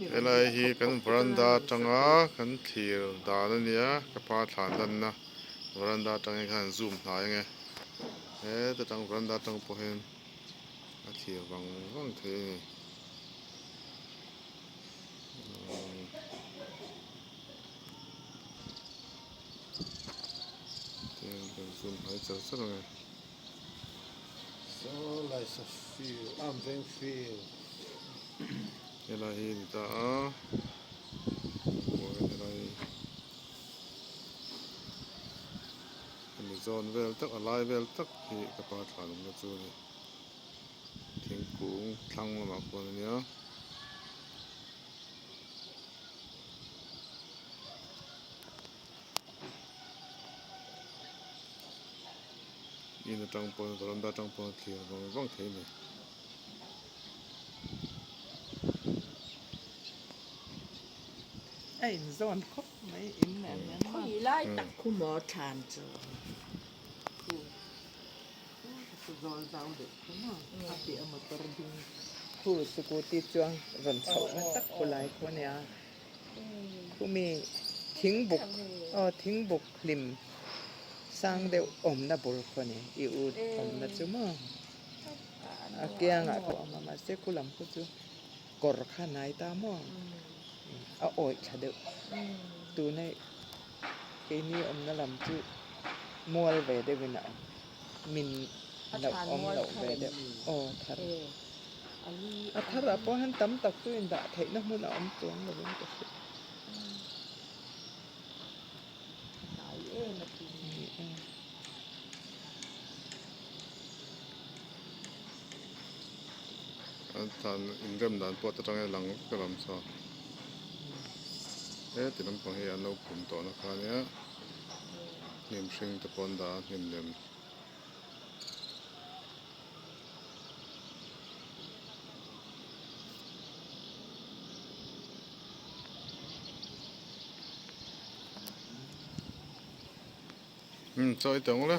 Helai hi kan varanda atanga kan thlir dan a nia ka pa thlan lanna varanda atang hian khan zoom hnai ang e heta tang varanda atang pawh hian a thlir vang vang thei a ni. Kan zoom hnai char char ang e. Helai hi a ni ta a helai hemi zawn vel tak a lai vel tak hi ka pa thlan awmna chu a ni thingkung thlang lamah khuan a nia. In atang pawn varanda atang pawn a thlir vang vang thei a ni. A inzawn khawp mai in nen hian maw. Khawi lai tak khu maw thlan chu. Khu khu zawl zau deuh khu maw a piah a motor ding khu scooty chuang rawn chhoh na tak khu lai khu a nia. Khumi thingbuk aw thingbuk hlim sang deuh awmna bul khaw ni i u awmna chu maw a kiangah pawh a awm a mahse khu lam khu chu kawr kha a hnai ta maw a awih tha deuh tuna keini awmna lam chu mual ve deuhin a awm min loh awm loh ve deuh aw thar. A tharah pawh hian tam tak chu indah theihna hmun a awm chuang lovin ka hria. An thlan inrem dan pawh ta tangin a lang vek a lam saw. Heti lampang hi an lo phum tawhna kha ania hnim hring te pawh an dah a hnim lem. Chaw i tawng le.